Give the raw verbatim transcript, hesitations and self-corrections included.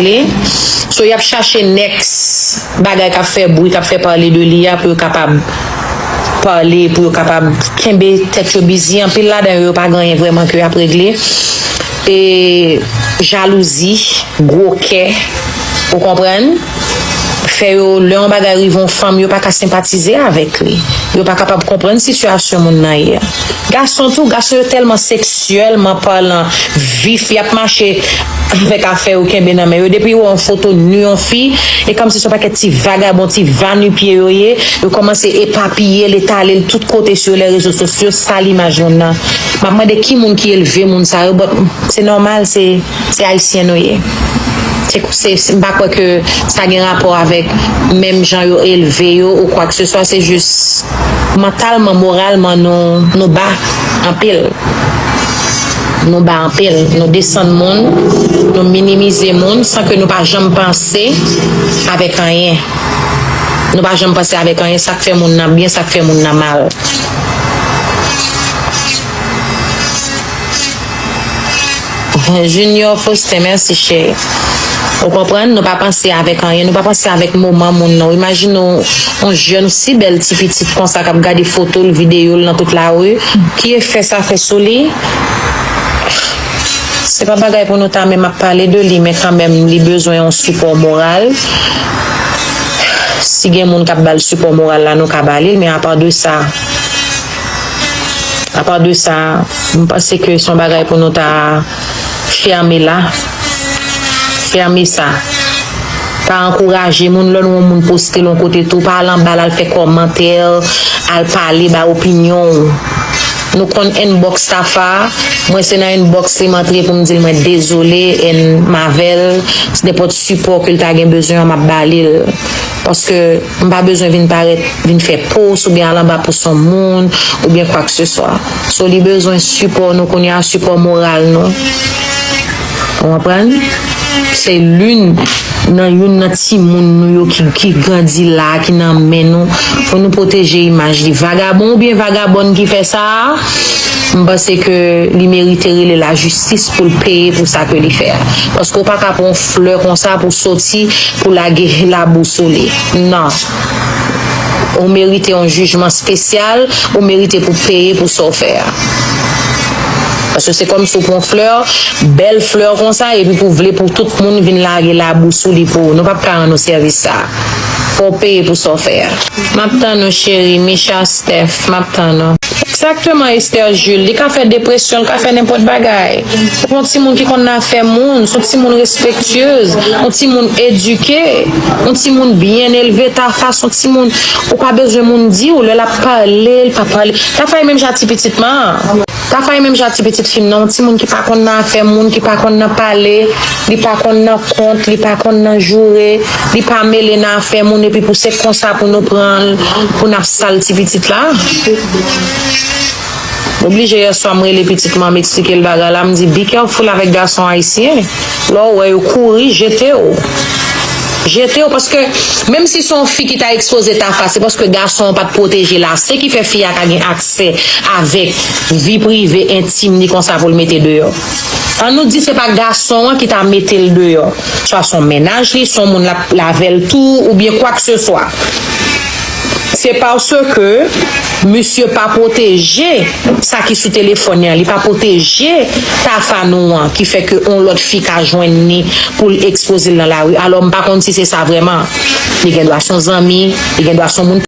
pale. So, y ap chache next bagay k ap fè bri, k ap fè pale de li a, pou yo kapab pale, pou yo kapab kenbe tèt yo bizi. Anpil ladan yo, yo pa gen anyen vrèman ke y ap regle. E jalouzi, gwo kè, ou konprann? Fè yo, lè yon bagay rive yon fanm, yo pa ka senpatize avèk li. Yo pa kapab konprann sitiyasyon moun nan ye a. Gason tou, gason yo tèlman seksyèlman palan, vif, y ap mache avèk afè yo kenbe nan men yo. Depi yo wè yon foto ni yon fi, e kòmsi se yon pakèt ti vagabon, ti va nu pye yo ye, yo kòmanse epapiye l, etale l tout kote sou lè rezo sosyo, sal imaj moun nan. M ap mande ki moun ki elve moun sa yo, but se nòmal, se, se ayisyen nou ye. Se, se, se, m pa kwè ke sa gen rapò avèk menm jan yo elve yo ou kwakseswa, se jis mantalman, moralman, nou, nou ba anpil. Nou ba anpil. Nou desann moun, nou minimize moun san ke nou pa janm panse avèk anyen. Nou pa janm panse avèk anyen, sa k fè moun nan byen, sa k fè moun nan mal. Junior Faustin, mèsi cheri. Ou konprann? Nou pa panse avèk anyen, nou pa panse avèk moman moun nan. Imajine w, yon jèn osi bèl ti pitit konsa k ap gade foto l, videyo l nan tout lari. Ki efè sa fè sou li? Se pa bagay pou nou ta menm ap pale de li, men kanmenm, li bezwen yon sipò moral. Si gen moun k ap ba l sipò moral la, nou ka ba li l, men apa de sa, apa de sa, m panse ke se yon bagay pou nou ta fèmen la. Fèmen sa. Pa ankouraje moun, lè nou wè yon moun poste l yon kote tou, pa al anba l al fè kòmantè, al pale, bay opinyon w. Nou konn inbox Tafa, mwen se nan inbox li m antre pou m di l mwen dezole, and m avè l, nenpòt sipò ke l ta gen bezwen an, m ap ba li l. Paske m pa bezwen vin parèt, vin fè post oubyen al anba post yon moun, oubyen kwakseswa. So, li bezwen sipò nou kounye a, sipò moral nou. Ou konprann? Se youn nan, youn nan timoun nou yo ki, ki grandi la, ki nan men nou. Fò nou pwoteje imaj li. Vagabon oubyen vagabòn ki fè sa a, m panse ke li merite rele lajistis pou l peye pou sa ke li fè a. Paske w pa ka pran yon flè konsa pou soti, pou lage labou sou li. Non. Ou merite yon jijman espesyal, ou merite pou peye pou sa w fè a. Paske se kòmsi w pran flè, bèl flè konsa, epi pou vle pou tout moun vin lage labou sou li pou ou. Nou p ap ka rann ou sèvis sa. Fò w peye pou sa w fè a. M ap tann ou, cheri, Micha Steph, m ap tann ou. Egzakteman, Esther Jules, li ka fè depresyon, li ka fè nenpòt bagay. Se yon timoun ki konn nan afè moun, se yon timoun respektyez, yon timoun edike, yon timoun byen elve, Tafa, se yon timoun, ou pa bezwen moun di w, lè l ap pale, li pa pale. Tafa e menm jan ti pitit man. Tafa e menm jan ti pitit fi m nan, yon timoun ki pa konn nan afè moun, ki pa konn nan pale, li pa konn nan kont, li pa konn nan joure, li pa mele nan afè moun, epi pou se konsa pou nou pran l, pou n ap sal ti pitit la. Oblije yèswa m rele pitit mwen, m eksplike l bagay la, m di, "Be careful avèk gason ayisyen. Lè w wè yo kouri, jete w. Jete w, paske menm si se yon fi ki ta ekspoze Tafa, se paske gason an pa t pwoteje l ase ki fè fi a ka gen aksè avèk vi prive, entim li konsa pou l mete deyò. Ann nou di se pa gason an ki ta mete l deyò. Swa se yon mennaj li, se yon moun l ap, l avè l tou, oubyen kwakseswa." Se paske misye pa pwoteje sa ki sou telefòn li an, li pa pwoteje Tafa nou an, ki fè ke yon lòt fi ka jwenn li pou l ekspoze l nan lari. Alò, m pa konn si se sa vrèman. Li gen dwa se yon zanmi, li gen dwa se yon moun